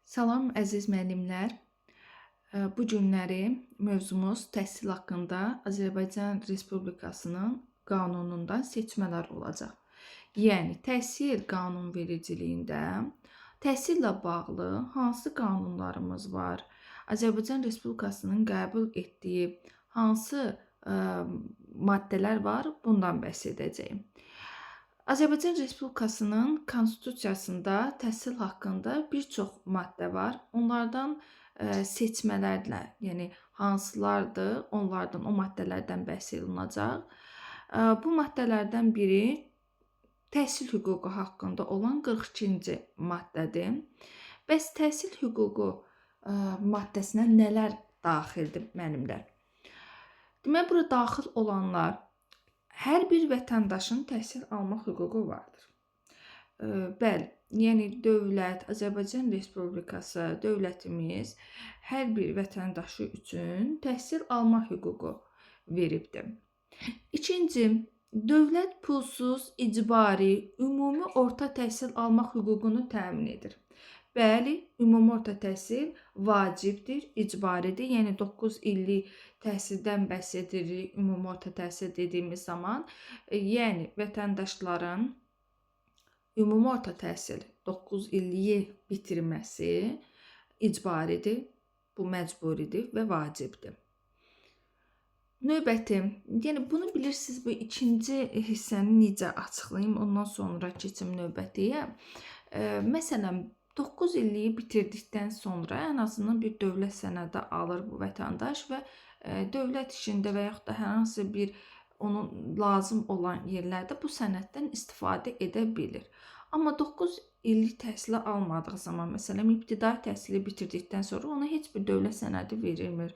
Salam əziz müəllimlər. Bu günləri mövzumuz təhsil haqqında Azərbaycan Respublikasının qanunundan seçmələr olacaq. Yəni təhsil qanunvericiliyində təhsillə bağlı hansı qanunlarımız var? Azərbaycan Respublikasının qəbul etdiyi hansı maddələr var? Bundan bəhs edəcəyim. Azərbaycan Respublikasının konstitusiyasında təhsil haqqında bir çox maddə var. Onlardan seçmələrlə, yəni hansılardır, onlardan, o maddələrdən bəhs olunacaq. Bu maddələrdən biri təhsil hüququ haqqında olan 42-ci maddədir. Bəs təhsil hüququ maddəsinə nələr daxildir müəllimlər? Deməli, bura daxil olanlar: hər bir vətəndaşın təhsil almaq hüququ vardır. Bəli, yəni dövlət, Azərbaycan Respublikası dövlətimiz hər bir vətəndaşı üçün təhsil alma hüququ veribdir. İkinci, dövlət pulsuz, icbari, ümumi orta təhsil almaq hüququnu təmin edir. Bəli, ümumi orta təhsil vacibdir, icbaridir. Yəni 9 illik təhsildən bəhs edirik ümumi orta təhsil dediyimiz zaman. Yəni vətəndaşların ümumi orta təhsil 9 illiyi bitirməsi icbaridir, bu məcburidir və vacibdir. Növbəti, yəni bunu bilirsiniz, bu ikinci hissəni necə açıqlayım, ondan sonra keçim növbətiyə. Məsələn, 9 illiyi bitirdikdən sonra ən azından bir dövlət sənədi alır bu vətəndaş və dövlət işində və yaxud da hər hansı bir onun lazım olan yerlərdə bu sənəddən istifadə edə bilir. Amma 9 illik təhsili almadığı zaman, məsələn, ibtidai təhsili bitirdikdən sonra ona heç bir dövlət sənədi verilmir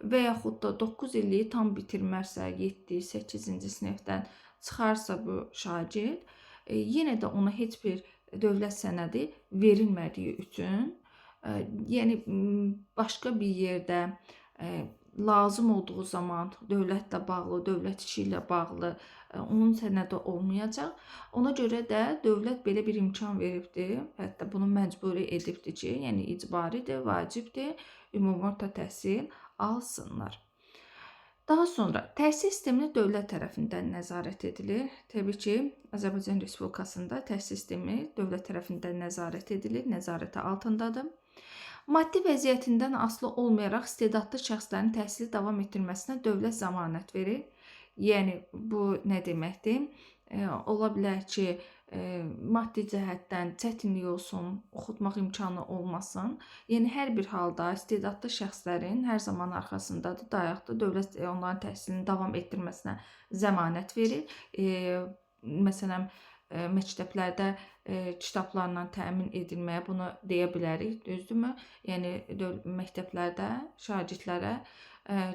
və yaxud da 9 illiyi tam bitirmərsə, 7, 8-ci sinifdən çıxarsa bu şagird, yenə də ona heç bir dövlət sənədi verilmədiyi üçün, yəni başqa bir yerdə lazım olduğu zaman dövlətlə bağlı, dövlət işi ilə bağlı onun sənədi olmayacaq. Ona görə də dövlət belə bir imkan veribdir, hətta bunu məcburi edibdir ki, yəni icbaridir, vacibdir, ümumi orta təhsil alsınlar. Daha sonra təhsil sisteminə dövlət tərəfindən nəzarət edilir. Təbii ki, Azərbaycan Respublikasında təhsil sistemi dövlət tərəfindən nəzarət edilir, nəzarəti altındadır. Maddi vəziyyətindən asılı olmayaraq istedadlı şəxslərin təhsili davam etdirməsinə dövlət zəmanət verir. Yəni bu nə deməkdir? Ola bilər ki, maddi cəhətdən çətinlik olsun, oxutmaq imkanı olmasın. Yəni hər bir halda istedadlı şəxslərin hər zaman arxasındadır, dayaqdır. Dövlət onların təhsilini davam etdirməsinə zəmanət verir. Məsələn, məktəblərdə kitablarla təmin edilməyə bunu deyə bilərik, düzdürmü? Yəni məktəblərdə şagirdlərə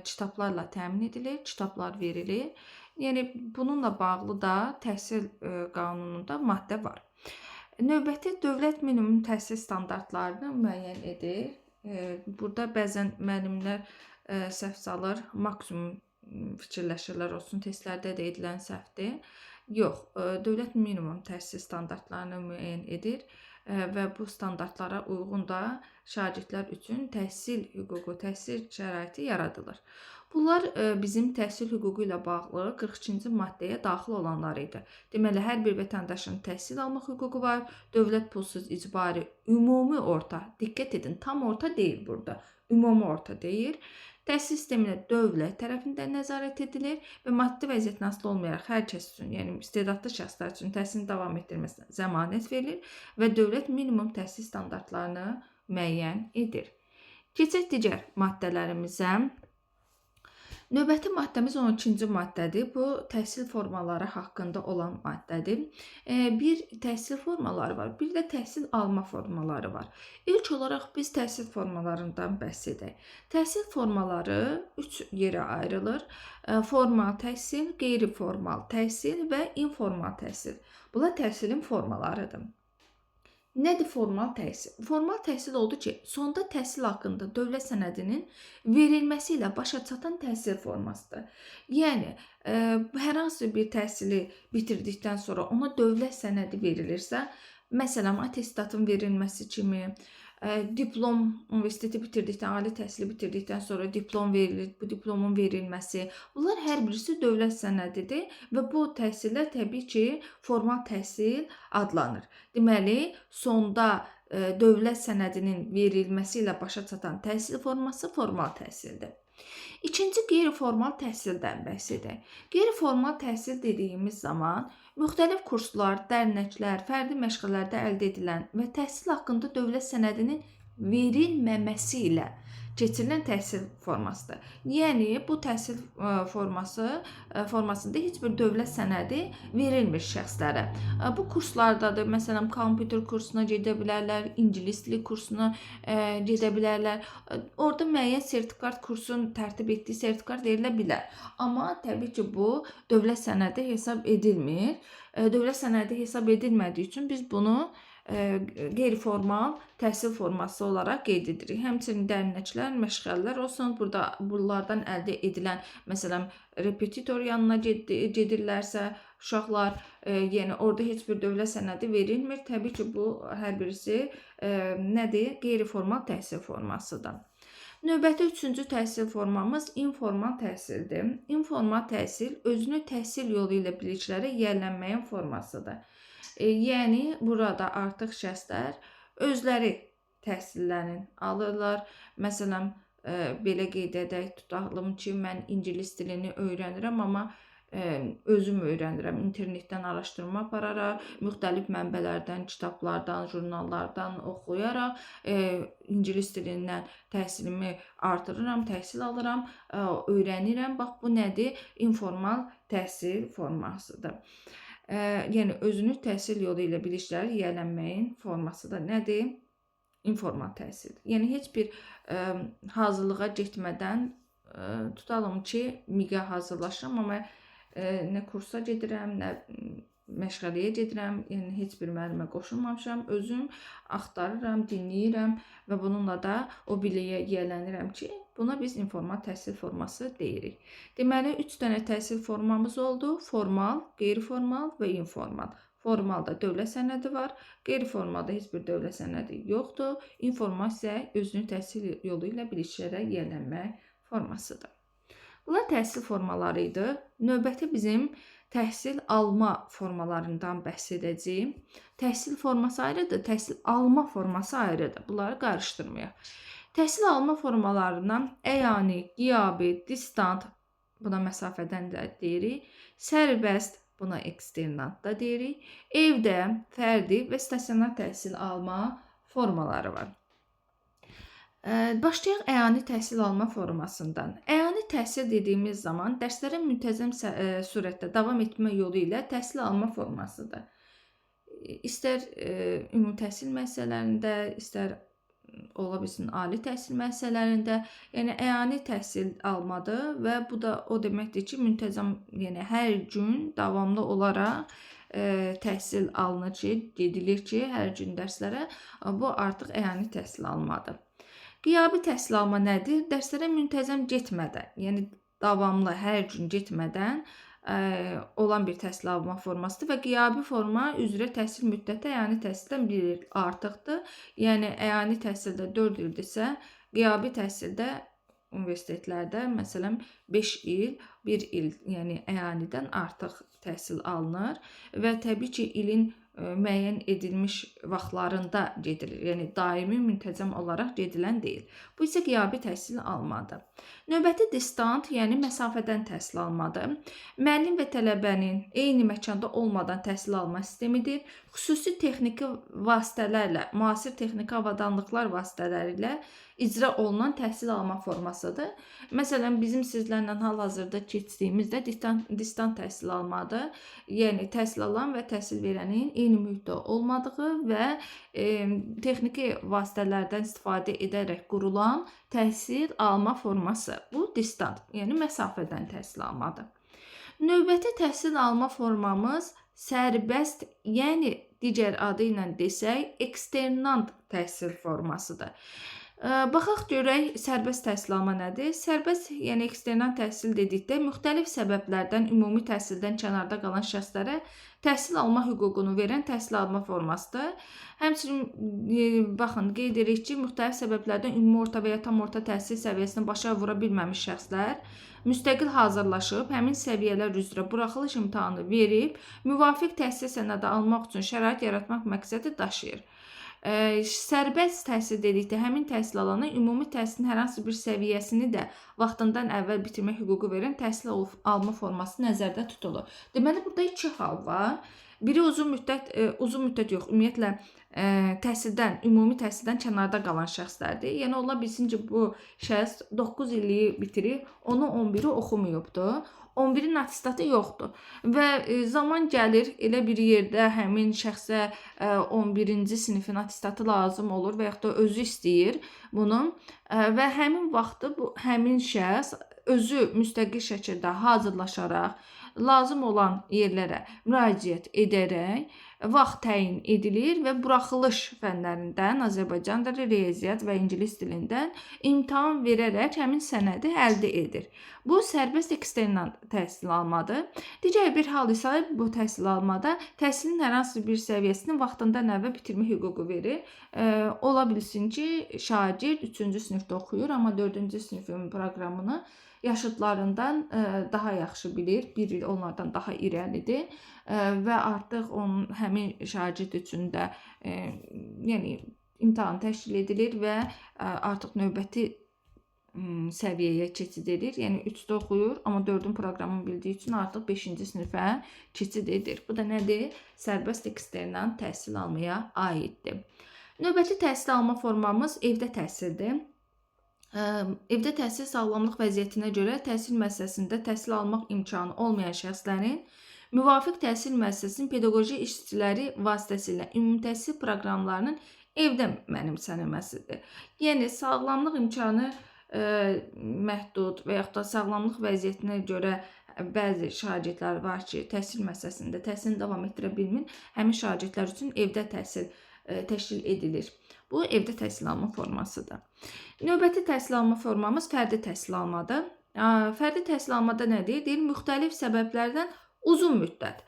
kitablarla təmin edilir, kitablar verilir. Yəni bununla bağlı da təhsil qanununda maddə var. Növbəti dövlət minimum təhsil standartlarını müəyyən edir. Burada bəzən müəllimlər səhv salır, maksimum fikirləşirlər olsun, testlərdə də edilən səhvdir. Yox, dövlət minimum təhsil standartlarını müəyyən edir və bu standartlara uyğun da şagirdlər üçün təhsil hüququ, təhsil şəraiti yaradılır. Bunlar bizim təhsil hüququ ilə bağlı 42-ci maddəyə daxil olanlar idi. Deməli, hər bir vətəndaşın təhsil almaq hüququ var, dövlət pulsuz icbari ümumi orta, diqqət edin, tam orta deyil burada, ümumi orta deyil. Təhsil sisteminə dövlət tərəfindən nəzarət edilir və maddi vəziyyətindən asılı olmayaraq hər kəs üçün, yəni istedadlı şəxslər üçün təhsilini davam etdirməsinə zəmanət verilir və dövlət minimum təhsil standartlarını müəyyən edir. Keçək digər maddələrimizə. Növbəti maddəmiz 12-ci maddədir. Bu, təhsil formaları haqqında olan maddədir. Bir təhsil formaları var, bir də təhsil alma formaları var. İlk olaraq biz təhsil formalarından bəhs edək. Təhsil formaları 3 yerə ayrılır. Formal təhsil, qeyri-formal təhsil və informal təhsil. Bunlar təhsilin formalarıdır. Nədir formal təhsil? Formal təhsil oldu ki, sonda təhsil haqqında dövlət sənədinin verilməsi ilə başa çatan təhsil formasıdır. Yəni, hər hansı bir təhsili bitirdikdən sonra ona dövlət sənədi verilirsə, məsələn, attestatın verilməsi kimi, Diplom, universiteti bitirdikdən, ali təhsili bitirdikdən sonra diplom verilir. Bu diplomun verilməsi, bunlar hər birisi dövlət sənədidir və bu təhsillər təbii ki, formal təhsil adlanır. Deməli, sonda dövlət sənədinin verilməsi ilə başa çatan təhsil forması formal təhsildir. İkinci qeyri-formal təhsildən bəhs edək. Qeyri-formal təhsil dediyimiz zaman müxtəlif kurslar, dərnəklər, fərdi məşğələlərdə əldə edilən və təhsil haqqında dövlət sənədinin verilməməsi ilə keçirilən təhsil formasıdır. Yəni bu təhsil formasında heç bir dövlət sənədi verilmir şəxslərə. Bu kurslardadır. Məsələn, kompüter kursuna gedə bilərlər, ingilis dili kursuna gedə bilərlər. Orada müəyyən sertifikat, kursun tərtib etdiyi sertifikat verilə bilər. Amma təbii ki, bu dövlət sənədi hesab edilmir. Dövlət sənədi hesab edilmədiyi üçün biz bunu qeyri-formal təhsil forması olaraq qeyd edirik. Həmçinin dərnəklər, məşğələlər olsun, burada bunlardan əldə edilən, məsələn, repetitor yanına gedirlərsə uşaqlar, yəni orada heç bir dövlət sənədi verilmir. Təbii ki, bu hər birisi nədir? Qeyri-formal təhsil formasıdır. Növbəti üçüncü təhsil formamız informal təhsildir. Informal təhsil özünü təhsil yolu ilə biliklərə yiyələnməyin formasıdır. Yəni burada artıq şəxslər özləri təhsillərini alırlar. Məsələn, belə qeyd edək, tutalım ki, mən ingilis dilini öyrənirəm, amma özüm öyrənirəm. İnternetdən araşdırma apararaq, müxtəlif mənbələrdən, kitablardan, jurnallardan oxuyaraq ingilis dilindən təhsilimi artırıram, təhsil alıram, öyrənirəm. Bax, bu nədir? İnformal təhsil formasıdır. Yəni özünü təhsil yolu ilə biliklərə yiyələnməyin forması da nədir? İnformal təhsildir. Yəni heç bir hazırlığa getmədən, tutalım ki, MİQ-ə hazırlaşıram, amma nə kursa gedirəm, nə məşğələyə gedirəm, yəni heç bir müəllimə qoşulmamışam, özüm axtarıram, dinləyirəm və bununla da o biliyə yiyələnirəm ki, buna biz informal təhsil forması deyirik. Deməli, 3 dənə təhsil formamız oldu: formal, qeyri-formal və informal. Formalda dövlət sənədi var, qeyri-formalda heç bir dövlət sənədi yoxdur. İnformal isə özünü təhsil yolu ilə biliklərə yiyələnmə formasıdır. Bunlar təhsil formaları idi. Növbəti bizim təhsil alma formalarından bəhs edəcəyim. Təhsil forması ayrıdır, təhsil alma forması ayrıdır. Bunları qarışdırmayaq. Təhsil alma formalarından əyani, qiyabi, distant, buna məsafədən də deyirik, sərbəst, buna eksternat da deyirik, evdə, fərdi və stasionar təhsil alma formaları var. Başlayaq əyani təhsil alma formasından. Əyani təhsil dediyimiz zaman dərslərə müntəzəm surətdə davam etmə yolu ilə təhsil alma formasıdır. İstər ümumi təhsil müəssisələrində, istər ola bilsin ali təhsil müəssisələrində, yəni əyani təhsil almadır və bu da o deməkdir ki, müntəzəm, yəni hər gün davamlı olaraq təhsil alınır ki, gedilir ki, hər gün dərslərə, bu artıq əyani təhsil almadır. Qiyabi təhsil alma nədir? Dərslərə müntəzəm getmədən, yəni davamlı hər gün getmədən olan bir təhsil alma formasıdır və qiyabi forma üzrə təhsil müddəti əyani təhsildən bir il artıqdır. Yəni əyani təhsildə 4 ildirsə, qiyabi təhsildə universitetlərdə məsələn 5 il, 1 il, yəni əyanidən artıq təhsil alınır və təbii ki, ilin müəyyən edilmiş vaxtlarında gedilir. Yəni daimi, müntəzəm olaraq gedilən deyil. Bu isə qiyabi təhsil almadır. Növbəti distant, yəni məsafədən təhsil almadır. Müəllim və tələbənin eyni məkanda olmadan təhsil alma sistemidir. Xüsusi texniki vasitələrlə, müasir texniki avadanlıqlar vasitələri ilə icra olunan təhsil alma formasıdır. Məsələn, bizim sizlərlə hal-hazırda keçdiyimiz də distant təhsil almadır. Yəni təhsil alan və təhsil verənin eyni mühitdə olmadığı və texniki vasitələrdən istifadə edərək qurulan təhsil alma forması. Bu distant, yəni məsafədən təhsil almadır. Növbəti təhsil alma formamız sərbəst, yəni digər adı ilə desək, eksternant təhsil formasıdır. Baxaq görək sərbəst təhsil alma nədir? Sərbəst, yəni eksternal təhsil dedikdə müxtəlif səbəblərdən ümumi təhsildən kənarda qalan şəxslərə təhsil alma hüququnu verən təhsil alma formasıdır. Həmçinin baxın, qeyd edirik ki, müxtəlif səbəblərdən ümumi orta və ya tam orta təhsil səviyyəsini başa vura bilməmiş şəxslər müstəqil hazırlaşıb, həmin səviyyələr üzrə buraxılış imtahanı verib, müvafiq təhsil sənədi almaq üçün şərait yaratmaq məqsədi daşıyır. Sərbəst təhsil dedikdə həmin təhsil alana ümumi təhsilin hər hansı bir səviyyəsini də vaxtından əvvəl bitirmək hüququ verən təhsil alma forması nəzərdə tutulur. Deməli, burada iki hal var. Biri uzun müddət yox, ümumiyyətlə təhsildən, ümumi təhsildən kənarda qalan şəxslərdir. Yəni, ola bilsin ki, bu şəxs 9 illiyi bitirib, onu 11-i oxumayıbdır. 11-in attestatı yoxdur və zaman gəlir elə bir yerdə həmin şəxsə 11-ci sinifin attestatı lazım olur və yaxud da özü istəyir bunu və həmin vaxtı bu həmin şəxs özü müstəqil şəkildə hazırlaşaraq lazım olan yerlərə müraciət edərək vaxt təyin edilir və buraxılış fənlərindən, Azərbaycan dili, riyaziyyat və ingilis dilindən imtahan verərək həmin sənədi əldə edir. Bu, sərbəst eksternal təhsil almadır. Digər bir hal isə bu təhsil almada təhsilin hər hansı bir səviyyəsini vaxtından əvvəl bitirmə hüququ verir. Ola bilsin ki, şagird 3-cü sinifdə oxuyur, amma 4-cü sinifin proqramını yaşıdlarından daha yaxşı bilir, bir il onlardan daha irəlidir və artıq onun həmin şagird üçün də yəni imtahan təşkil edilir və artıq növbəti səviyyəyə keçid edir. Yəni 3-də oxuyur, amma 4-ün proqramını bildiyi üçün artıq 5-ci sinifə keçid edir. Bu da nədir? Sərbəst eksternal təhsil almaya aiddir. Növbəti təhsil alma formamız evdə təhsildir. Evdə təhsil sağlamlıq vəziyyətinə görə təhsil müəssisəsində təhsil almaq imkanı olmayan şəxslərin müvafiq təhsil müəssisəsinin pedaqoji işçiləri vasitəsilə ümumi təhsil proqramlarının evdə mənimsənilməsidir. Yəni, sağlamlıq imkanı məhdud və yaxud da sağlamlıq vəziyyətinə görə bəzi şagirdlər var ki, təhsil müəssisəsində təhsilini davam etdirə bilmir. Həmin şagirdlər üçün evdə təhsil təşkil edilir. Bu, evdə təhsil alma formasıdır. Növbəti təhsil alma formamız fərdi təhsil almadır. Fərdi təhsil almada nə deyir? Deyir, müxtəlif səbəblərdən uzun müddət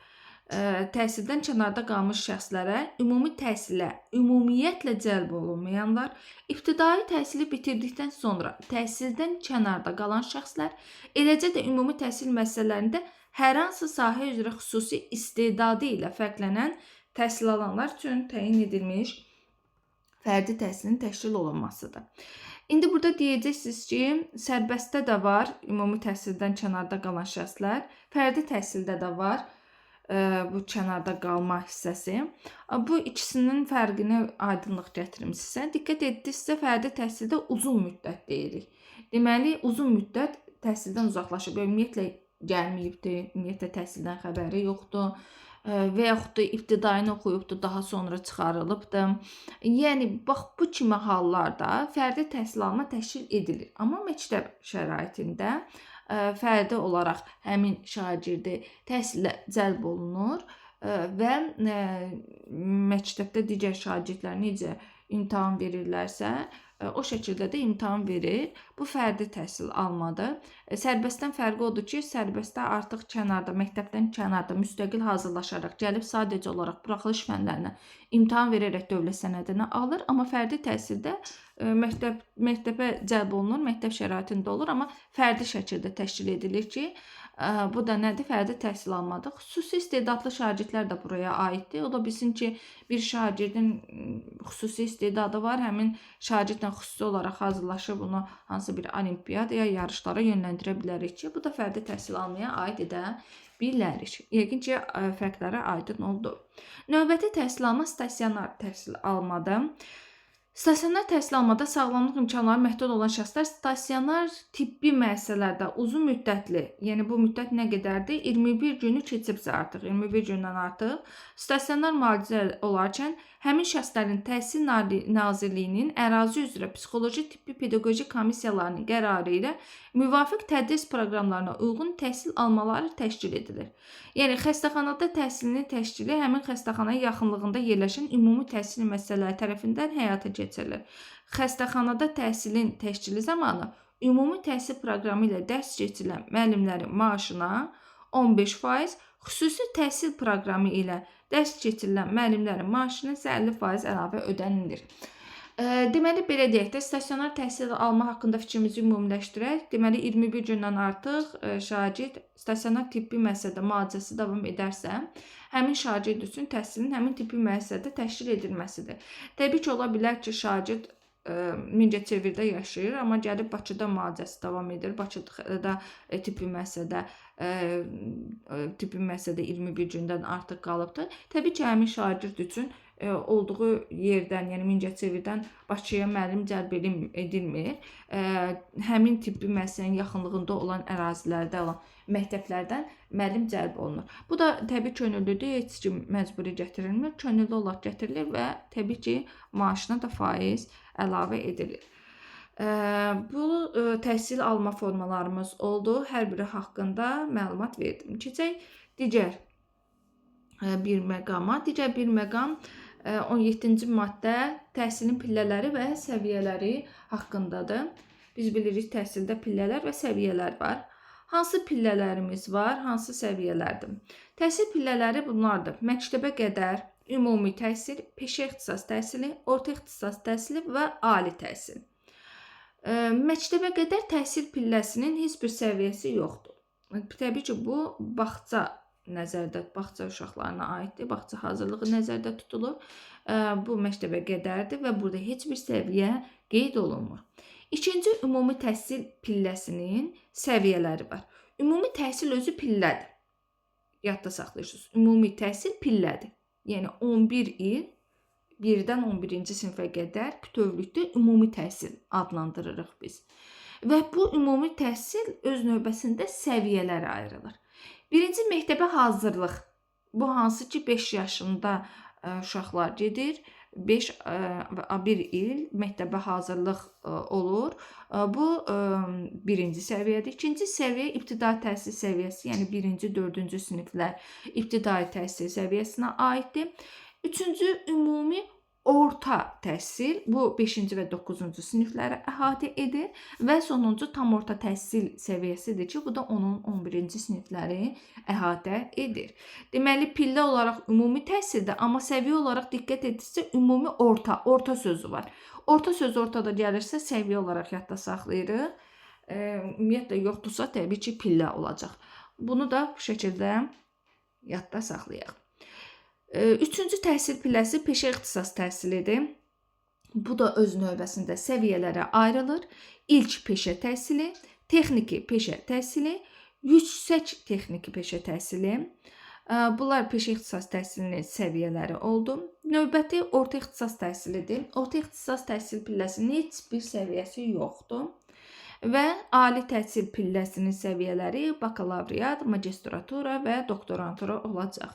təhsildən kənarda qalmış şəxslərə ümumi təhsilə ümumiyyətlə cəlb olunmayanlar, ibtidai təhsili bitirdikdən sonra təhsildən kənarda qalan şəxslər, eləcə də ümumi təhsil müəssisələrində hər hansı sahə üzrə xüsusi istedadı ilə fərqlənən təhsil alanlar üçün təyin edilmiş fərdi təhsilin təşkil olunmasıdır. İndi burada deyəcəksiniz ki, sərbəstdə də var ümumi təhsildən kənarda qalan şəxslər, fərdi təhsildə də var bu kənarda qalma hissəsi. Bu ikisinin fərqini aydınlıq gətirim sizə. Diqqət etdinizsə, fərdi təhsildə uzun müddət deyirik. Deməli, uzun müddət təhsildən uzaqlaşıb, ümumiyyətlə gəlməyibdir, ümumiyyətlə təhsildən xəbəri yoxdur və yaxud da ibtidaini oxuyubdur, daha sonra çıxarılıbdır. Yəni, bax, bu kimi hallarda fərdi təhsil alma təşkil edilir. Amma məktəb şəraitində fərdi olaraq həmin şagirdi təhsilə cəlb olunur və məktəbdə digər şagirdlər necə imtahan verirlərsə, o şəkildə də imtahan verir. Bu fərdi təhsil almadır. Sərbəstdən fərqi odur ki, sərbəstdə artıq kənarda, məktəbdən kənarda müstəqil hazırlaşaraq gəlib sadəcə olaraq buraxılış fənlərinə imtahan verərək dövlət sənədini alır. Amma fərdi təhsildə məktəbə cəlb olunur, məktəb şəraitində olur, amma fərdi şəkildə təşkil edilir ki, bu da nədir? Fərdi təhsil almadır. Xüsusi istedadlı şagirdlər də buraya aiddir. Ola bilsin ki, bir şagirdin xüsusi istedadı var, həmin şagirdlə xüsusi olaraq hazırlaşıb bunu hansı bir olimpiyadaya, yarışlara yönləndirə bilərik ki, bu da fərdi təhsil almaya aid edə bilərik. Yəqin ki, fərqləri aydın oldu. Növbəti təhsil alma stasionar təhsil almadır. Stasionar təhsil almada sağlamlıq imkanları məhdud olan şəxslər stasionar tibbi müəssisələrdə uzun müddətli, yəni bu müddət nə qədərdir? 21 günü keçibsə artıq, 21 gündən artıq stasionar müalicə olarkən həmin şəxslərin Təhsil Nazirliyinin ərazi üzrə psixoloji, tibbi, pedaqoji komissiyalarının qərarı ilə müvafiq tədris proqramlarına uyğun təhsil almaları təşkil edilir. Yəni, xəstəxanada təhsilinin təşkili həmin xəstəxanaya yaxınlığında yerləşən ümumi təhsil müəssisələri tərəfindən həyata keçirilir. Xəstəxanada təhsilin təşkili zamanı ümumi təhsil proqramı ilə dərs keçirilən müəllimlərin maaşına 15%, xüsusi təhsil proqramı ilə dərs keçirilən müəllimlərin maaşına isə 50% əlavə ödənilir. Deməli, belə deyək də, stasionar təhsil alma haqqında fikrimizi ümumiləşdirək. Deməli, 21 gündən artıq şagird stasionar tibbi müəssisədə müalicəsi davam edərsə, həmin şagird üçün təhsilin həmin tibbi müəssisədə təşkil edilməsidir. Təbii ki, ola bilər ki, şagird Mingəçevirdə yaşayır, amma gəlib Bakıda müalicəsi davam edir. Bakıda tibbi müəssisədə 21 gündən artıq qalıbdır. Təbii ki, həmin şagird üçün olduğu yerdən, yəni Mingəçevirdən Bakıya müəllim cəlb edilmir. Həmin tibbi müəssisənin yaxınlığında olan ərazilərdə olan məktəblərdən müəllim cəlb olunur. Bu da təbii könüllüdür, heç kim məcburi gətirilmir. Könüllü olaraq gətirilir və təbii ki, maaşına da faiz əlavə edilir. Bu təhsil alma formalarımız oldu. Hər biri haqqında məlumat verdim. Keçək digər bir məqama. Digər bir məqam 17-ci maddə təhsilin pillələri və səviyyələri haqqındadır. Biz bilirik təhsildə pillələr və səviyyələr var. Hansı pillələrimiz var, hansı səviyyələrdir? Təhsil pillələri bunlardır. Məktəbə qədər ümumi təhsil, peşə ixtisas təhsili, orta ixtisas təhsili və ali təhsil. Məktəbə qədər təhsil pilləsinin heç bir səviyyəsi yoxdur. Təbii ki, bu bağça nəzərdə, bağça uşaqlarına aiddir, bağça hazırlığı nəzərdə tutulur. Bu məktəbə qədərdir və burada heç bir səviyyə qeyd olunmur. İkinci ümumi təhsil pilləsinin səviyyələri var. Ümumi təhsil özü pillədir. Yadda saxlayırsınız. Ümumi təhsil pillədir. Yəni 11 il 1-dən 11-ci sinifə qədər bütövlükdə ümumi təhsil adlandırırıq biz. Və bu ümumi təhsil öz növbəsində səviyyələrə ayrılır. Birinci məktəbə hazırlıq. Bu hansı ki 5 yaşında uşaqlar gedir. 5-1 il məktəbə hazırlıq olur. Bu birinci səviyyədir. İkinci səviyyə ibtidai təhsil səviyyəsi, yəni 1-ci, 4-cü siniflər ibtidai təhsil səviyyəsinə aiddir. Üçüncü ümumi orta təhsil, bu 5-ci və 9-cu sinifləri əhatə edir və sonuncu tam orta təhsil səviyyəsidir ki, bu da onun 11-ci sinifləri əhatə edir. Deməli, pillə olaraq ümumi təhsildir, amma səviyyə olaraq diqqət edirsə ümumi orta, orta sözü var. Orta sözü ortada gəlirsə səviyyə olaraq yadda saxlayırıq. Ümumiyyətlə yoxdursa təbii ki, pillə olacaq. Bunu da bu şəkildə yadda saxlayaq. Üçüncü təhsil pilləsi peşə ixtisas təhsilidir. Bu da öz növbəsində səviyyələrə ayrılır. İlk peşə təhsili, texniki peşə təhsili, yüksək texniki peşə təhsili. Bunlar peşə ixtisas təhsilinin səviyyələri oldu. Növbəti orta ixtisas təhsilidir. Orta ixtisas təhsil pilləsinin heç bir səviyyəsi yoxdur. Və ali təhsil pilləsinin səviyyələri bakalavriat, magistratura və doktorantura olacaq.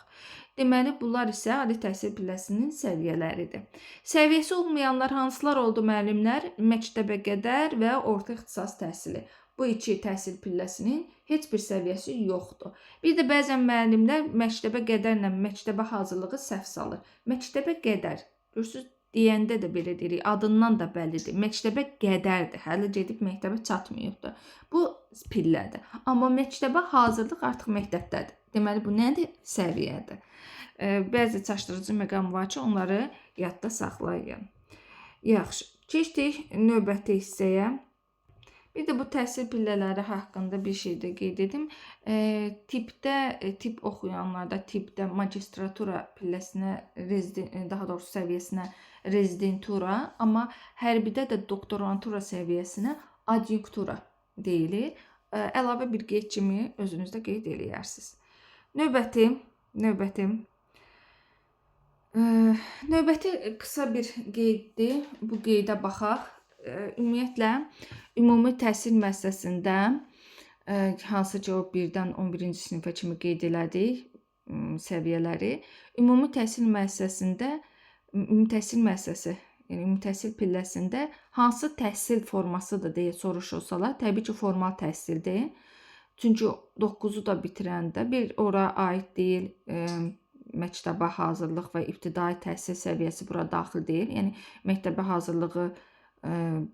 Deməli, bunlar isə ali təhsil pilləsinin səviyyələridir. Səviyyəsi olmayanlar hansılar oldu müəllimlər? Məktəbə qədər və orta ixtisas təhsili. Bu iki təhsil pilləsinin heç bir səviyyəsi yoxdur. Bir də bəzən müəllimlər məktəbə qədərlə məktəbə hazırlığı səhv salır. Məktəbə qədər, görürsünüz, deyəndə də belə deyirik, adından da bəllidir. Məktəbə qədərdir, hələ gedib məktəbə çatmayıbdır. Bu pillədir. Amma məktəbə hazırlıq artıq məktəbdədir. Deməli, bu nədir? Səviyyədir. Bəzi çaşdırıcı məqam var ki, onları yadda saxlayın. Yaxşı, keçdik növbəti hissəyə. Bir də bu təhsil pillələri haqqında bir şey də qeyd edim. Tibbdə, tibb oxuyanlarda tibbdə magistratura pilləsinə, daha doğrusu səviyyəsinə rezidentura, amma hərbidə də doktorantura səviyyəsinə adjunktura deyilir. Əlavə bir qeyd kimi özünüzdə qeyd eləyərsiniz. Növbəti qısa bir qeyddir. Bu qeydə baxaq. Ümumiyyətlə, ümumi təhsil müəssisəsində, hansı ki o 1-dən 11-ci sinifə kimi qeyd elədik səviyyələri, ümumi təhsil müəssisəsində, ümumi təhsil müəssisəsi, yəni ümumi təhsil pilləsində hansı təhsil formasıdır deyə soruşulsalar, təbii ki, formal təhsildir. Çünki 9-u da bitirəndə bir ora aid deyil, məktəbə hazırlıq və ibtidai təhsil səviyyəsi bura daxil deyil. Yəni məktəbə hazırlığı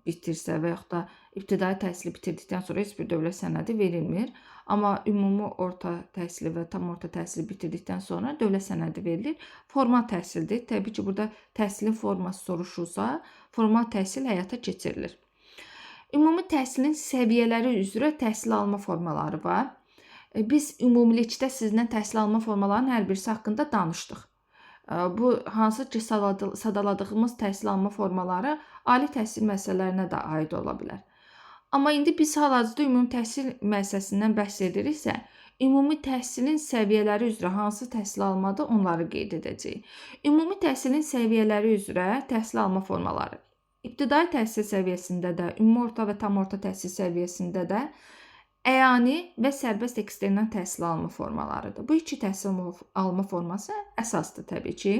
bitirsə və yaxud da ibtidai təhsili bitirdikdən sonra heç bir dövlət sənədi verilmir. Amma ümumi orta təhsili və tam orta təhsili bitirdikdən sonra dövlət sənədi verilir. Formal təhsildir. Təbii ki, burada təhsilin forması soruşulsa, formal təhsil həyata keçirilir. Ümumi təhsilin səviyyələri üzrə təhsil alma formaları var. Biz ümumilikdə sizinlə təhsil alma formalarının hər birisi haqqında danışdıq. Bu hansı ki sadaladığımız təhsil alma formaları ali təhsil müəssisələrinə də aid ola bilər. Amma indi biz hal-hazırda ümumi təhsil müəssisəsindən bəhs ediriksə, ümumi təhsilin səviyyələri üzrə hansı təhsil almadır, onları qeyd edəcəyik. Ümumi təhsilin səviyyələri üzrə təhsil alma formaları. İbtidai təhsil səviyyəsində də, ümumi orta və tam orta təhsil səviyyəsində də əyani və sərbəst eksternal təhsil alma formalarıdır. Bu iki təhsil alma forması əsasdır təbii ki.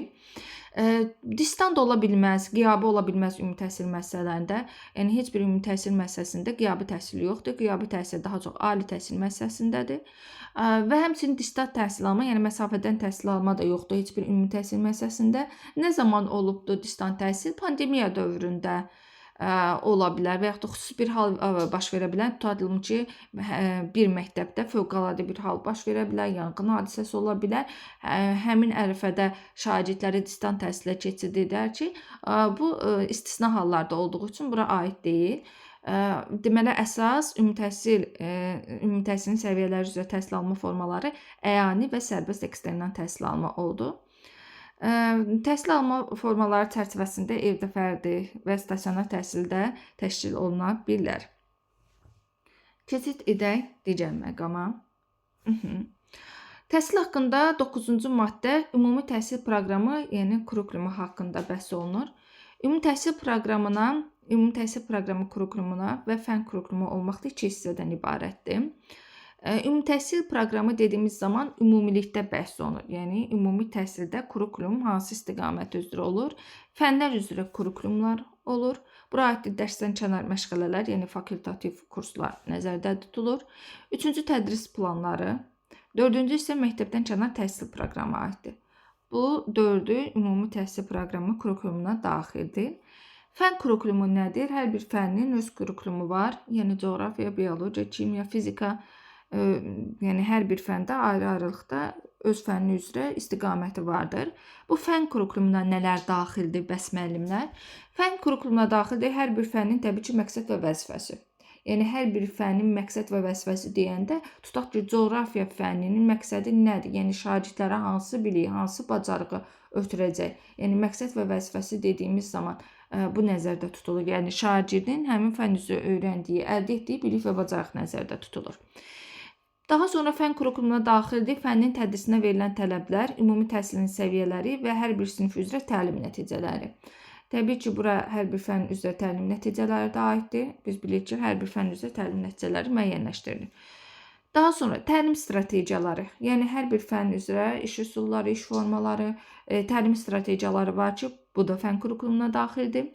Distant ola bilməz, qiyabi ola bilməz ümumi təhsil müəssisələrində. Yəni heç bir ümumi təhsil müəssisəsində qiyabi təhsil yoxdur. Qiyabi təhsil daha çox ali təhsil müəssisəsindədir. Və həmçinin distant təhsil alma, yəni məsafədən təhsil alma da yoxdur heç bir ümumi təhsil müəssisəsində. Nə zaman olubdur distant təhsil? Pandemiya dövründə ola bilər və yaxud da xüsusi bir hal baş verə bilər. Tutalım ki, bir məktəbdə fövqəladə bir hal baş verə bilər, yanğın hadisəsi ola bilər. Həmin ərəfədə şagirdləri distant təhsilə keçid edər ki, bu istisna hallarda olduğu üçün bura aid deyil. Deməli, əsas ümumi təhsilin səviyyələri üzrə təhsil alma formaları əyani və sərbəst eksternal təhsil alma oldu. Təhsil alma formaları çərçivəsində evdə fərdi və stasionar təhsildə təşkil oluna bilər. Keçid edək digər məqama. Təhsil haqqında 9-cu maddə ümumi təhsil proqramı, yəni kurikulumu haqqında bəhs olunur. Ümumi təhsil proqramına, ümumi təhsil proqramı kurikulumuna və fən kurikulumu olmaqda iki hissədən ibarətdir. Ümumi təhsil proqramı dediyimiz zaman ümumilikdə bəhs olunur. Yəni ümumi təhsildə kurikulum hansı istiqamət üzrə olur? Fənlər üzrə kurikulumlar olur. Bura aiddir dərsdən kənar məşğələlər, yəni fakultativ kurslar nəzərdə tutulur. Üçüncü tədris planları, dördüncü isə məktəbdən kənar təhsil proqramı aiddir. Bu dördü ümumi təhsil proqramı kurikulumuna daxildir. Fən kurikulumu nədir? Hər bir fənnin öz kurikulumu var. Yəni coğrafiya, biologiya, kimya, fizika, yəni hər bir fəndə ayrı-ayrılıqda öz fənni üzrə istiqaməti vardır. Bu fən kurikulumuna nələr daxildir bəs müəllimlər? Fən kurikulumuna daxildir hər bir fənnin təbii ki məqsəd və vəzifəsi. Yəni hər bir fənnin məqsəd və vəzifəsi deyəndə tutaq ki, coğrafiya fənninin məqsədi nədir? Yəni şagirdlərə hansı biliyi, hansı bacarığı ötürəcək? Yəni məqsəd və vəzifəsi dediyimiz zaman bu nəzərdə tutulur. Yəni şagirdin həmin fənn üzrə öyrəndiyi, əldə etdiyi bilik və bacarıq nəzərdə tutulur. Daha sonra fən kurikulumuna daxildir fənnin tədrisinə verilən tələblər, ümumi təhsilin səviyyələri və hər bir sinif üzrə təlim nəticələri. Təbii ki, bura hər bir fənn üzrə təlim nəticələri də aiddir. Biz bilirik ki, hər bir fənn üzrə təlim nəticələri müəyyənləşdirilir. Daha sonra təlim strategiyaları, yəni hər bir fənn üzrə iş üsulları, iş formaları, təlim strategiyaları var ki, bu da fənn kurikulumuna daxildir.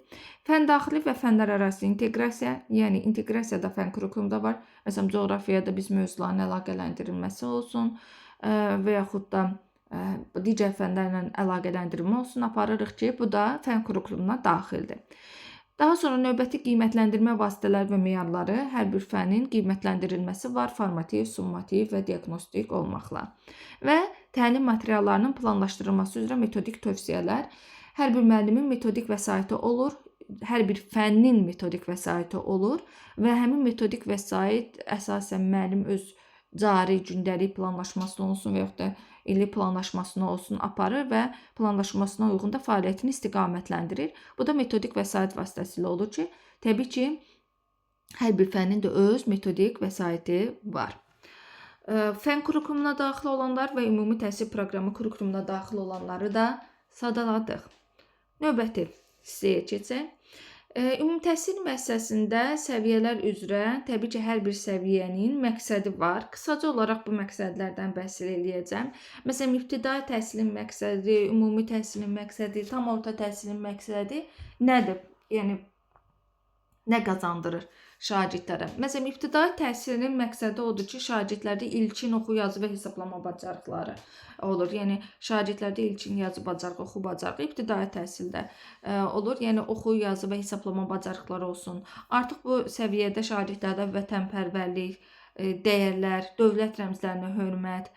Fənn daxili və fənlər arası inteqrasiya, yəni inteqrasiya da fənn kurikulumda var. Məsələn, coğrafiyada biz mövzuların əlaqələndirilməsi olsun və yaxud da digər fənlərlə əlaqələndirmə olsun aparırıq ki, bu da fənn kurikulumuna daxildir. Daha sonra növbəti qiymətləndirmə vasitələri və meyarları, hər bir fənnin qiymətləndirilməsi var, formativ, summativ və diaqnostik olmaqla. Və təlim materiallarının planlaşdırılması üzrə metodik tövsiyələr. Hər bir müəllimin metodik vəsaiti olur, hər bir fənnin metodik vəsaiti olur və həmin metodik vəsait əsasən müəllim öz cari gündəlik planlaşmasını olsun və yaxud da illik planlaşmasını olsun aparır və planlaşmasına uyğun da fəaliyyətini istiqamətləndirir. Bu da metodik vəsait vasitəsilə olur ki, təbii ki, hər bir fənnin də öz metodik vəsaiti var. Fənn kurikulumuna daxil olanlar və ümumi təhsil proqramı kurikulumuna daxil olanları da sadaladıq. Növbəti hissəyə keçək. Ümumi təhsil müəssisəsində səviyyələr üzrə təbii ki, hər bir səviyyənin məqsədi var. Qısaca olaraq bu məqsədlərdən bəhs eləyəcəm. Məsələn, ibtidai təhsilin məqsədi, ümumi təhsilin məqsədi, tam orta təhsilin məqsədi nədir? Yəni Nə qazandırır şagirdlərə? Məsələn, ibtidai təhsilin məqsədi odur ki, şagirdlərdə ilkin oxu, yazı və hesablama bacarıqları olur. Yəni şagirdlərdə ilkin yazı bacarığı, oxu bacarığı ibtidai təhsildə olur. Yəni oxu, yazı və hesablama bacarıqları olsun. Artıq bu səviyyədə şagirdlərdə vətənpərvərlik, dəyərlər, dövlət rəmzlərinə hörmət,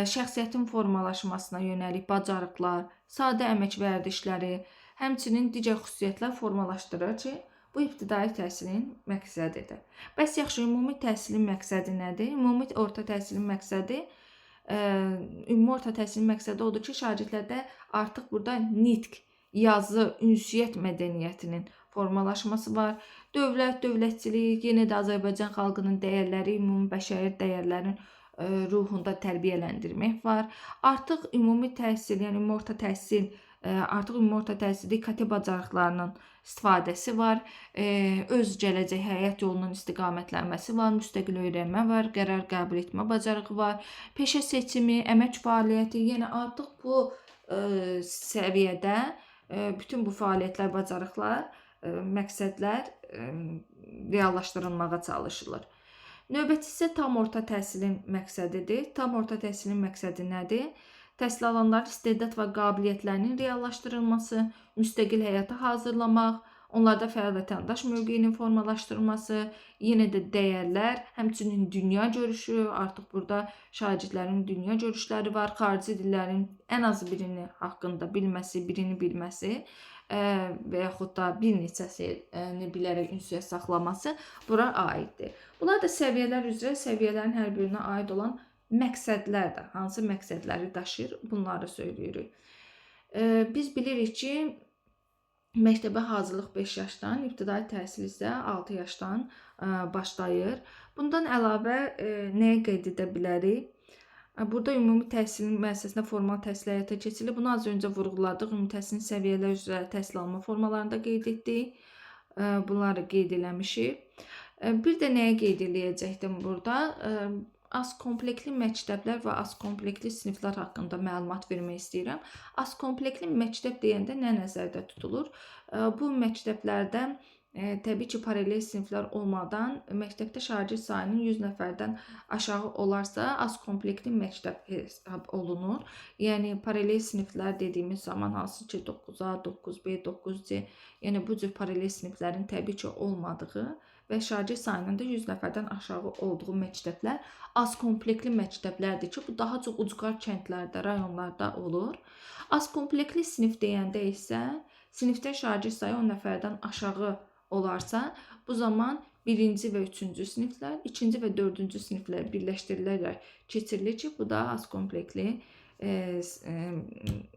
şəxsiyyətin formalaşmasına yönəlik bacarıqlar, sadə əmək vərdişləri, həmçinin digər xüsusiyyətlər formalaşdırır ki, bu ibtidai təhsilin məqsədidir. Bəs yaxşı, ümumi təhsilin məqsədi nədir? Ümumi orta təhsilin məqsədi odur ki, şagirdlərdə artıq burada nitq, yazı, ünsiyyət mədəniyyətinin formalaşması var. Dövlət, dövlətçilik, yenə də Azərbaycan xalqının dəyərləri, ümumi bəşəri dəyərlərin ruhunda tərbiyələndirmək var. Artıq ümumi təhsil, yəni ümumi orta təhsil, artıq ümumi orta təhsildə İKT bacarıqlarının istifadəsi var, öz gələcək həyat yolunun istiqamətlənməsi var, müstəqil öyrənmə var, qərar qəbul etmə bacarığı var, peşə seçimi, əmək fəaliyyəti, yəni artıq bu səviyyədə bütün bu fəaliyyətlər, bacarıqlar, məqsədlər reallaşdırılmağa çalışılır. Növbəti isə tam orta təhsilin məqsədidir. Tam orta təhsilin məqsədi nədir? Təhsil alanların istedad və qabiliyyətlərinin reallaşdırılması, müstəqil həyata hazırlamaq, onlarda fəal vətəndaş mövqeyinin formalaşdırılması, yenə də dəyərlər, həmçinin dünya görüşü, artıq burada şagirdlərin dünya görüşləri var, xarici dillərin ən az birini haqqında bilməsi, birini bilməsi və yaxud da bir neçəsini bilərək ünsiyyət saxlaması bura aiddir. Bunlar da səviyyələr üzrə səviyyələrin hər birinə aid olan məqsədlərdir. Hansı məqsədləri daşıyır, bunları söyləyirik. Biz bilirik ki, məktəbə hazırlıq 5 yaşdan, ibtidai təhsil isə 6 yaşdan başlayır. Bundan əlavə nəyə qeyd edə bilərik? Burada ümumi təhsilin müəssisəsində formal təhsil həyata keçirilir. Bunu az öncə vurğuladıq. Ümumi təhsilin səviyyələr üzrə təhsil alma formalarında qeyd etdik. Bunları qeyd eləmişik. Bir də nəyə qeyd eləyəcəkdim burada? Az komplektli məktəblər və az komplektli siniflər haqqında məlumat vermək istəyirəm. Az komplektli məktəb deyəndə nə nəzərdə tutulur? Bu məktəblərdə təbii ki, paralel siniflər olmadan məktəbdə şagird sayının 100 nəfərdən aşağı olarsa, az komplektli məktəb hesab olunur. Yəni paralel siniflər dediyimiz zaman hansı ki 9A, 9B, 9C, yəni bu cür paralel siniflərin təbii ki olmadığı və şagird sayının da 100 nəfərdən aşağı olduğu məktəblər az komplektli məktəblərdir ki, bu daha çox ucqar kəndlərdə, rayonlarda olur. Az komplektli sinif deyəndə isə sinifdə şagird sayı 10 nəfərdən aşağı olarsa, bu zaman 1-ci və 3-cü siniflər, 2-ci və 4-cü siniflər birləşdirilərək keçirilir ki, bu da az komplektli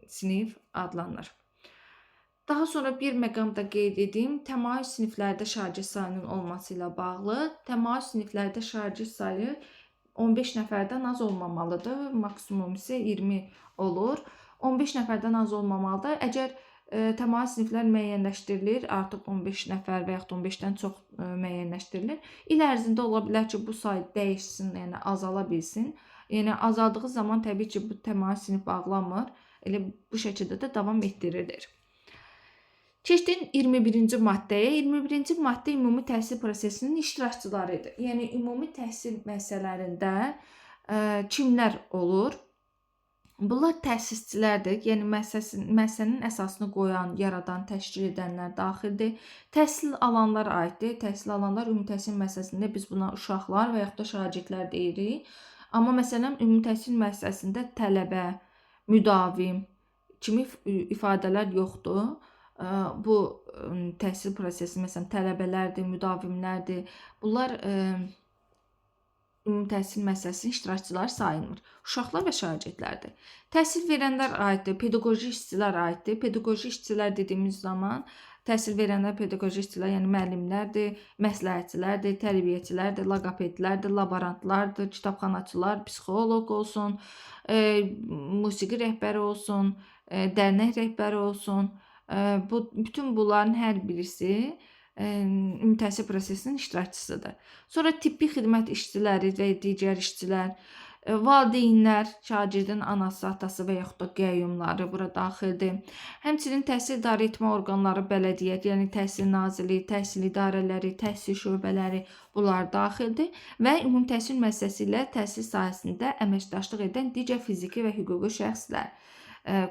sinif adlanır. Daha sonra bir məqam da qeyd edim. Təmayüz siniflərdə şagird sayının olması ilə bağlı. Təmayüz siniflərdə şagird sayı 15 nəfərdən az olmamalıdır. Maksimum isə 20 olur. 15 nəfərdən az olmamalıdır. Əgər təmayüz siniflər müəyyənləşdirilir, artıq 15 nəfər və yaxud 15-dən çox müəyyənləşdirilir. İl ərzində ola bilər ki, bu say dəyişsin, yəni azala bilsin. Yəni azaldığı zaman təbii ki, bu təmayüz sinif bağlanmır. Elə bu şəkildə də davam etdirilir. Keçdik 21-ci maddəyə. 21-ci maddə ümumi təhsil prosesinin iştirakçıları idi. Yəni ümumi təhsil məsələlərində kimlər olur? Bunlar təsisçilərdir. Yəni müəssisənin əsasını qoyan, yaradan, təşkil edənlər daxildir. Təhsil alanlar aiddir. Təhsil alanlar ümumi təhsil müəssisəsində biz buna uşaqlar və yaxud da şagirdlər deyirik. Amma məsələn ümumi təhsil müəssisəsində tələbə, müdavim kimi ifadələr yoxdur. Bu təhsil prosesi məsələn tələbələrdir, müdavimlərdir. Bunlar ümumi təhsil müəssisəsinin iştirakçıları sayılmır. Uşaqlar və şagirdlərdir. Təhsil verənlər aiddir, pedaqoji işçilər aiddir. Pedaqoji işçilər dediyimiz zaman təhsil verənlər, pedaqoji işçilər, yəni müəllimlərdir, məsləhətçilərdir, tərbiyəçilərdir, loqopedlərdir, laborantlardır, kitabxanaçılar, psixoloq olsun, musiqi rəhbəri olsun, dərnək rəhbəri olsun. Bu bütün bunların hər birisi ümumi təhsil prosesinin iştirakçısıdır. Sonra tibbi xidmət işçiləri və digər işçilər, Valideynlər, şagirdin anası, atası və yaxud da qəyyumları bura daxildir. Həmçinin təhsil idarə etmə orqanları, bələdiyyə, yəni Təhsil Nazirliyi, təhsil idarələri, təhsil şöbələri bunlar daxildir və ümumi təhsil müəssisəsi ilə təhsil sahəsində əməkdaşlıq edən digər fiziki və hüquqi şəxslər.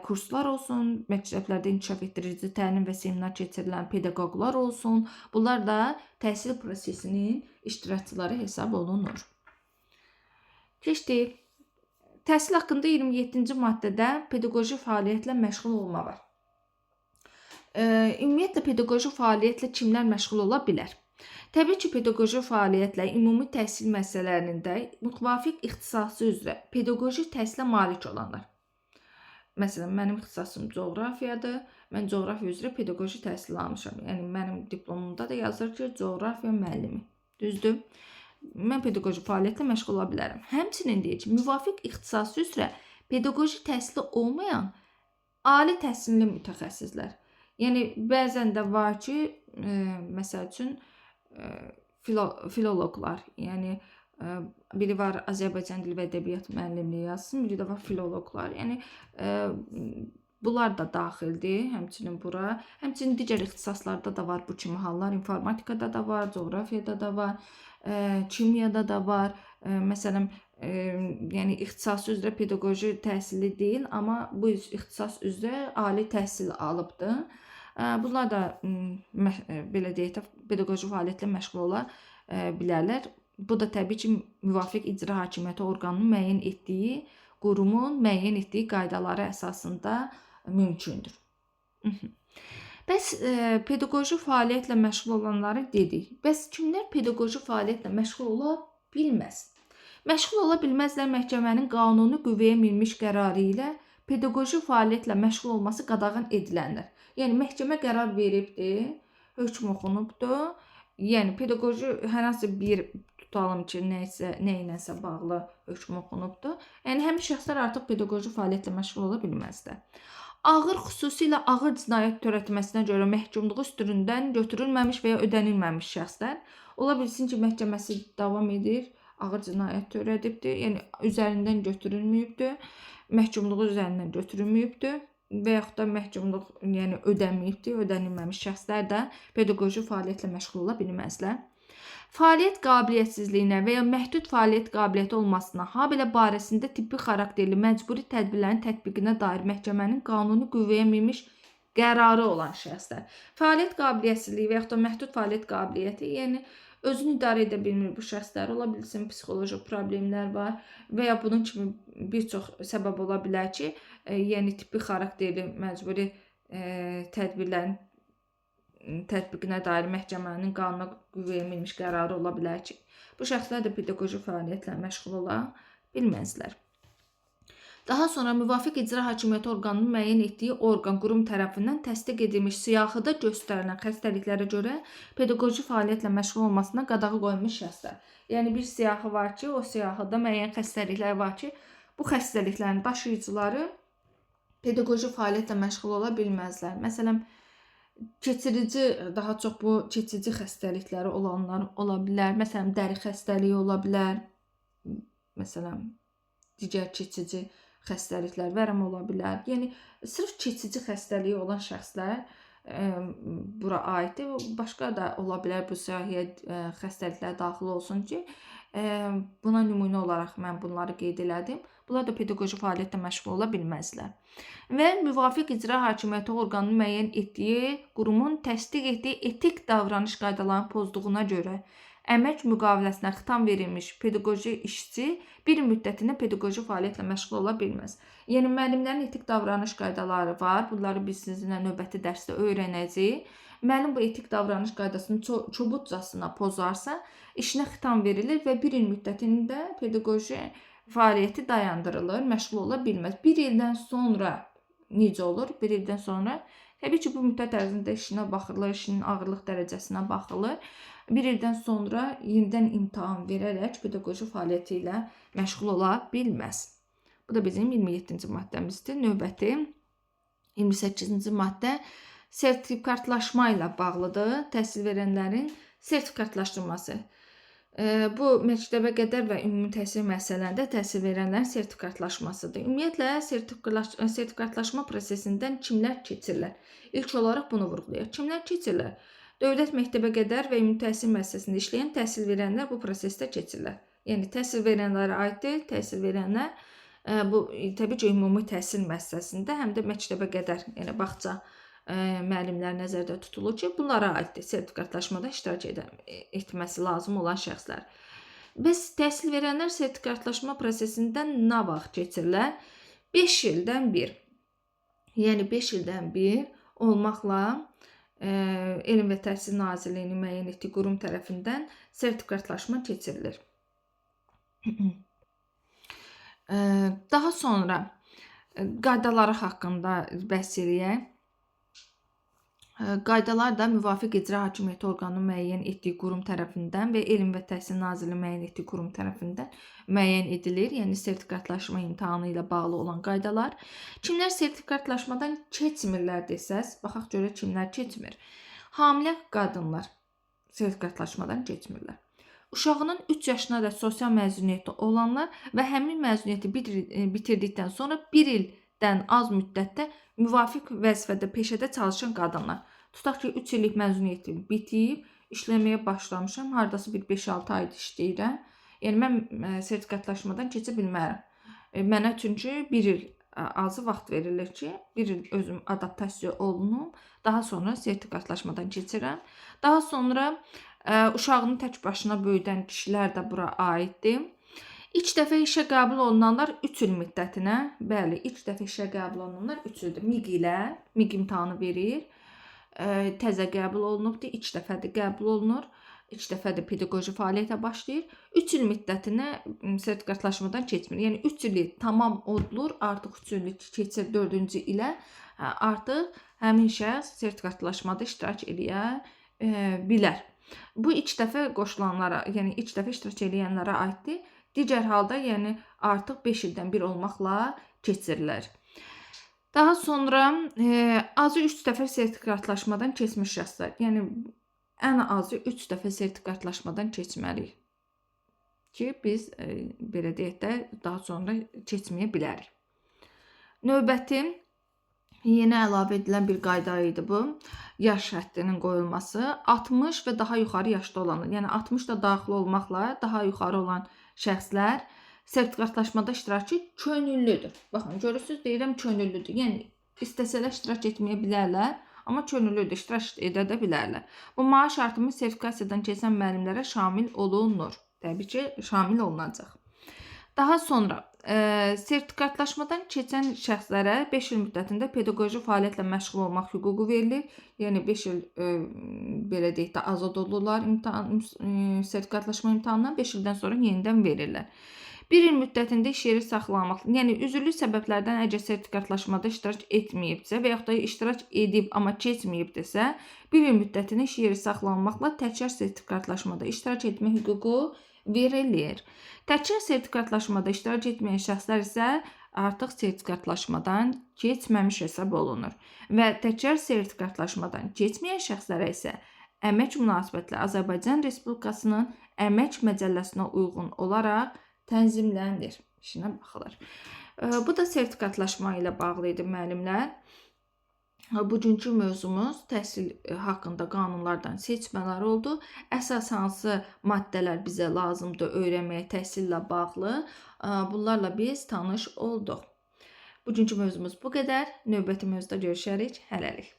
Kurslar olsun, məktəblərdə inkişaf etdirici təlim və seminar keçirilən pedaqoqlar olsun, bunlar da təhsil prosesinin iştirakçıları hesab olunur. Keçdik. Təhsil haqqında 27-ci maddədə pedaqoji fəaliyyətlə məşğul olma var. Ümumiyyətlə pedaqoji fəaliyyətlə kimlər məşğul ola bilər? Təbii ki, pedaqoji fəaliyyətlə ümumi təhsil məsələlərində müvafiq ixtisası üzrə pedaqoji təhsilə malik olanlar. Məsələn, mənim ixtisasım coğrafiyadır. Mən coğrafiya üzrə pedaqoji təhsil almışam. Yəni mənim diplomumda da yazır ki, coğrafiya müəllimi. Düzdür? Mən pedaqoji fəaliyyətlə məşğul ola bilərəm. Həmçinin deyir ki, müvafiq ixtisası üzrə pedaqoji təhsili olmayan ali təhsilli mütəxəssislər. Yəni bəzən də var ki, məsəl üçün filoloqlar, yəni biri var Azərbaycan dili və ədəbiyyat müəllimliyi yazsın, biri də var filoloqlar. Yəni bunlar da daxildir həmçinin bura. Həmçinin digər ixtisaslarda da var bu kimi hallar. İnformatikada da var, coğrafiyada da var, kimyada da var. Məsələn, yəni ixtisası üzrə pedaqoji təhsili deyil, amma bu ixtisas üzrə ali təhsil alıbdır. Bunlar da belə deyək də pedaqoji fəaliyyətlə məşğul ola bilərlər. Bu da təbii ki, müvafiq icra hakimiyyəti orqanının müəyyən etdiyi, qurumun müəyyən etdiyi qaydaları əsasında mümkündür. Bəs pedaqoji fəaliyyətlə məşğul olanları dedik. Bəs kimlər pedaqoji fəaliyyətlə məşğul ola bilməz? Məşğul ola bilməzlər məhkəmənin qanuni qüvvəyə minmiş qərarı ilə pedaqoji fəaliyyətlə məşğul olması qadağan edilənlər. Yəni məhkəmə qərar veribdir, hökm oxunubdur. Yəni pedaqoji hər hansı bir tutalım ki, nəyisə, nə iləsə bağlı hökm oxunubdur. Yəni həmin şəxslər artıq pedaqoji fəaliyyətlə məşğul ola bilməzlər. Ağır, xüsusilə ağır cinayət törətməsinə görə məhkumluğu üstündən götürülməmiş və ya ödənilməmiş şəxslər. Ola bilsin ki, məhkəməsi davam edir, ağır cinayət törədibdir, yəni üzərindən götürülməyibdir, məhkumluğu üzərindən götürülməyibdir və yaxud da məhkumluq, yəni ödənməyibdir, ödənilməmiş şəxslər də pedaqoji fəaliyyətlə məşğul ola bilməzlər. Fəaliyyət qabiliyyətsizliyinə və ya məhdud fəaliyyət qabiliyyəti olmasına, habelə barəsində tibbi xarakterli məcburi tədbirlərin tətbiqinə dair məhkəmənin qanuni qüvvəyə minmiş qərarı olan şəxslər. Fəaliyyət qabiliyyətsizliyi və yaxud da məhdud fəaliyyət qabiliyyəti, yəni özünü idarə edə bilmir bu şəxslər. Ola bilsin psixoloji problemlər var və ya bunun kimi bir çox səbəb ola bilər ki, yəni tibbi xarakterli məcburi tədbirlərin tətbiqinə dair məhkəmənin qanuna qüvvəyə minmiş qərarı ola bilər ki, bu şəxslər də pedaqoji fəaliyyətlə məşğul ola bilməzlər. Daha sonra müvafiq icra hakimiyyəti orqanının müəyyən etdiyi orqan, qurum tərəfindən təsdiq edilmiş siyahıda göstərilən xəstəliklərə görə pedaqoji fəaliyyətlə məşğul olmasına qadağa qoyulmuş şəxslər. Yəni bir siyahı var ki, o siyahıda müəyyən xəstəliklər var ki, bu xəstəliklərin daşıyıcıları pedaqoji fəaliyyətlə məşğul ola bilməzlər. Məsələn, keçirici, daha çox bu keçici xəstəlikləri olanlar ola bilər. Məsələn, dəri xəstəliyi ola bilər. Məsələn, digər keçici xəstəliklər, vərəm ola bilər. Yəni sırf keçici xəstəliyi olan şəxslər bura aiddir. Başqa da ola bilər bu siyahıya xəstəliklər daxil olsun ki, buna nümunə olaraq mən bunları qeyd elədim. Bunlar da pedaqoji fəaliyyətlə məşğul ola bilməzlər. Və müvafiq icra hakimiyyəti orqanının müəyyən etdiyi qurumun təsdiq etdiyi etik davranış qaydalarını pozduğuna görə əmək müqaviləsinə xitam verilmiş pedaqoji işçi bir müddətinə pedaqoji fəaliyyətlə məşğul ola bilməz. Yəni müəllimlərin etik davranış qaydaları var. Bunları biz sizinlə növbəti dərsdə öyrənəcəyik. Müəllim bu etik davranış qaydasını kobudcasına pozarsa, işinə xitam verilir və bir il müddətində pedaqoji fəaliyyəti dayandırılır, məşğul ola bilməz. Bir ildən sonra necə olur? Bir ildən sonra təbii ki, bu müddət ərzində işinə baxılır, işinin ağırlıq dərəcəsinə baxılır. Bir ildən sonra yenidən imtahan verərək pedaqoji fəaliyyəti ilə məşğul ola bilməz. Bu da bizim 27-ci maddəmizdir. Növbəti 28-ci maddə sertifikatlaşma ilə bağlıdır. Təhsil verənlərin sertifikatlaşdırması. Bu məktəbə qədər və ümumi təhsil müəssisələrində təhsil verənlərin sertifikatlaşmasıdır. Ümumiyyətlə sertifikatlaşma prosesindən kimlər keçirlər? İlk olaraq bunu vurğulayaq. Kimlər keçirlər? Dövlət məktəbə qədər və ümumi təhsil müəssisəsində işləyən təhsil verənlər bu prosesdə keçirlər. Yəni təhsil verənlərə aiddir. Təhsil verənlər bu təbii ki, ümumi təhsil müəssisəsində həm də məktəbə qədər, yəni bağça müəllimlər nəzərdə tutulur ki, bunlara aiddir sertifikatlaşmada iştirak etməsi lazım olan şəxslər. Bəs təhsil verənlər sertifikatlaşma prosesindən nə vaxt keçirlər? 5 ildən bir. Yəni 5 ildən bir olmaqla Elm və Təhsil Nazirliyinin müəyyən etdiyi qurum tərəfindən sertifikatlaşma keçirilir. Daha sonra qaydaları haqqında bəhs eləyək. Qaydalar da müvafiq icra hakimiyyəti orqanının müəyyən etdiyi qurum tərəfindən və Elm və Təhsil Nazirliyi müəyyən etdiyi qurum tərəfindən müəyyən edilir. Yəni sertifikatlaşma imtahanı ilə bağlı olan qaydalar. Kimlər sertifikatlaşmadan keçmirlər desəz, baxaq görək kimlər keçmir. Hamilə qadınlar sertifikatlaşmadan keçmirlər. Uşağının 3 yaşına dək sosial məzuniyyəti olanlar və həmin məzuniyyəti bitirdikdən sonra 1 ildən az müddətdə müvafiq vəzifədə, peşədə çalışan qadınlar. Tutaq ki, 3 illik məzuniyyətim bitib, işləməyə başlamışam, hardasa bir 5-6 aydır işləyirəm. Yəni mən sertifikatlaşmadan keçə bilmərəm. Mənə çünki 1 il azı vaxt verilir ki, 1 il özüm adaptasiya olunum, daha sonra sertifikatlaşmadan keçirəm. Daha sonra uşağını tək başına böyüdən kişilər də bura aiddir. İlk dəfə işə qəbul olunanlar 3 il müddətinə, bəli, ilk dəfə işə qəbul olunanlar 3 ildir. MİQ ilə, MİQ imtahanı verir. Təzə qəbul olunubdur, ilk dəfədir qəbul olunur. İlk dəfədir pedaqoji fəaliyyətə başlayır. 3 il müddətinə sertifikatlaşmadan keçmir. Yəni 3 ili tamam olunur, artıq 3 illik keçir 4-cü ilə, artıq həmin şəxs sertifikatlaşmada iştirak eləyə bilər. Bu ilk dəfə qoşulanlara, yəni ilk dəfə iştirak eləyənlərə aiddir. Digər halda, yəni artıq 5 ildən bir olmaqla keçirilir. Daha sonra azı 3 dəfə sertifikatlaşmadan keçmiş şəxslər, yəni ən azı 3 dəfə sertifikatlaşmadan keçməliyik ki, biz belə deyək də daha sonra keçməyə bilərik. Növbəti yeni əlavə edilən bir qayda idi bu. Yaş həddinin qoyulması 60 və daha yuxarı yaşda olanlar, yəni 60 da daxil olmaqla daha yuxarı olan şəxslər sertifikatlaşmada iştirakı könüllüdür. Baxın, görürsüz, deyirəm könüllüdür. Yəni istəsələr iştirak etməyə bilərlər, amma könüllüdür, iştirak edə də bilərlər. Bu maaş artımı sertifikasiyadan keçən müəllimlərə şamil olunur. Təbii ki, şamil olunacaq. Daha sonra sertifikatlaşmadan keçən şəxslərə 5 il müddətində pedaqoji fəaliyyətlə məşğul olmaq hüququ verilir. Yəni 5 il belə deyək də azad olurlar imtahan, sertifikatlaşma imtahanından 5 ildən sonra yenidən verirlər. 1 il müddətində iş yeri saxlamaq, yəni üzürlü səbəblərdən əgər sertifikatlaşmada iştirak etməyibsə və yaxud da iştirak edib amma keçməyibdirsə, 1 il müddətində iş yeri saxlanmaqla təkrar sertifikatlaşmada iştirak etmə hüququ verilir. Təkrar sertifikatlaşmada iştirak etməyən şəxslər isə artıq sertifikatlaşmadan keçməmiş hesab olunur və təkrar sertifikatlaşmadan keçməyən şəxslərə isə əmək münasibətləri Azərbaycan Respublikasının Əmək Məcəlləsinə uyğun olaraq tənzimlənir. İşinə baxılır. Bu da sertifikatlaşma ilə bağlı idi müəllimlər. Bugünkü mövzumuz təhsil haqqında qanunlardan seçmələr oldu. Əsas hansı maddələr bizə lazımdır öyrənməyə təhsillə bağlı, bunlarla biz tanış olduq. Bugünkü mövzumuz bu qədər. Növbəti mövzuda görüşərik. Hələlik.